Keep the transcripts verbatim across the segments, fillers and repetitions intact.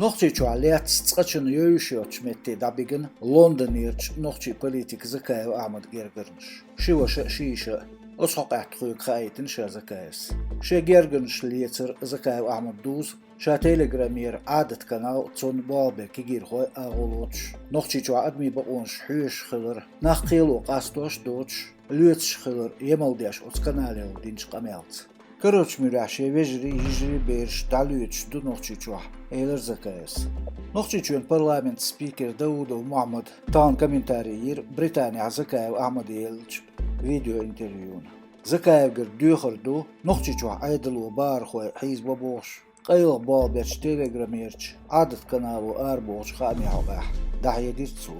Нохчийчохь лаьцна цкъачунна йовзуш йоцчу метте дӀабигна Лондонерчу нохчийн политика Закаев Ахьмад гергарнаш. Ши ваша а, ши йиша а. Оцу хьокъехь тхоьга хаийтина ша Закаевс. Шен гергарнаш лецар Закаев Ахьмада дузу, ша Телеграмера Ӏадат канал, цунна болх бен кегийрхой агӀо лоцуш, Нохчийчохь адамийн бакъонаш хьоьшуш хилар, нах кхело къастош а доцуш, лоьцуш хилар емал деш оцу канале динчу къамелца. Карарчу муьрехь шен вежарий, йижарий, бераш дӀалоьцуш ду Нохчийчохь, элира Закаевс. Нохчийчоьнан парламентан спикер Даудов Мухьаммада тахана комментарий йира Британехь Закаев Ахьмада еллачу видеоинтервьюна. Закаевгара доьхур ду, Нохчийчохь Ӏедало бахархой хьийзабо бохуш, къайлаха болх бечу Телеграмерчу Ӏадат канало арабохучу хаамийн хьокъехь, дӀахьедира цо.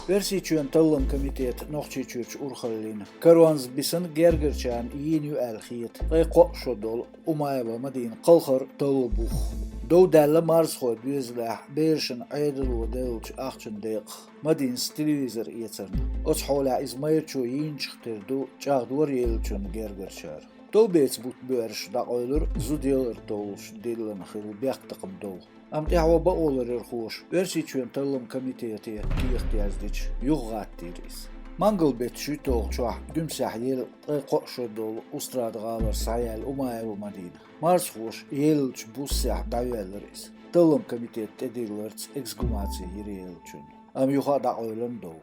Оьрсийчоьнан талламан комитета Нохчийчуьрчу урхаллина каронза бисина гергарчарна йийна ю аьлла хета ткъе кхоъ шо долу Умаева Мадинан кхалхар талла бух. Дов даьлла марзхойн доьзалехь берашна Ӏедало деллачу ахчанан декъах Мадинас телевизор эцарна. Оцу хьолехь иза майрачо йийначух тера ду чӀагӀдора еллачунна гергарчара. Дов беца бутт боьрзуш дӀакъевлира зуда ялар товлуш диллина хилла бехктакхаман дов. Амма тӀаьхьо бакъоларъярхоша Оьрсийчоьнан талламан комитете кехат яздича, юхагӀаттийра иза. Мангал-беттан шуьйтталгӀачохь Гуьмсехь елла ткъе кхоъ шо долу Устрада-гӀалара схьаяьлла Умаева Мадина. Марзхоша еллачу буссехь дӀайоьллира иза. Талламан комитета тӀедилларца эксгумаци йира еллачунна. Амма юха а дӀакъевлина дов.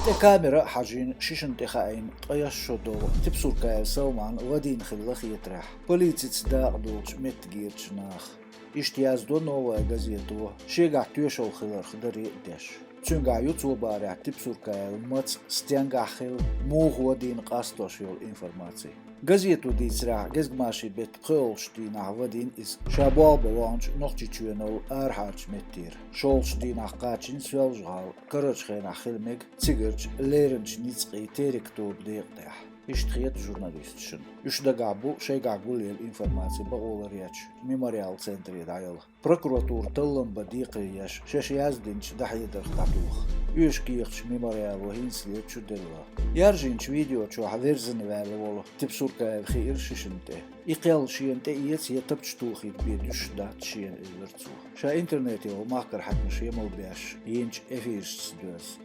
ТӀе камера а хьажийна, шишана тӀе хаийна ткъе итт шо долу Тепсуркаев Салман ладийна хилла хетарехь, полицица дакъа долчу меттигерчу наха. Иштта яздо «Новая газето», шегахь тоьшалла хиларх даре а деш. Цуьнгахь ю цо бахарехь Тепсуркаев маца, стенгахь хилла, муха вадийна къастош йолу информаци. Газето дийцарехь, гезгмашин беттан пхоьалгӀачу дийнахь вадийна иза, ша болх бан ваханчу Нохчийчоьнал арахьарчу меттера. ШолгӀачу дийнахь кхачийна Соьлжа-ГӀала, карарчу хенахь хила мега цигарчу леранчу ницкъийн террин тоба декъа тӀехь. Иштта хета журналисташна. Уьш дагахь бу шайгахь гулъелла информаци бакъоларъечу «Мемориал» центре дӀаяла. Прокуратура таллам бан декхаре еш, шаьш яздинчу дӀахьедарх дӀатоха. Оьшуш кехаташ «Мемориало» хӀинцале чуделла. Яржийначу видео чохь верзина ваьлла волу Тепсуркаев хиира шишана тӀе. И кхел шена тӀеэца я тапча тухийта бен дуьсуш дац шена, элира цо. Ша интернетехула махкара хьаькамаша емал беш йинчу эфирашца доьзна.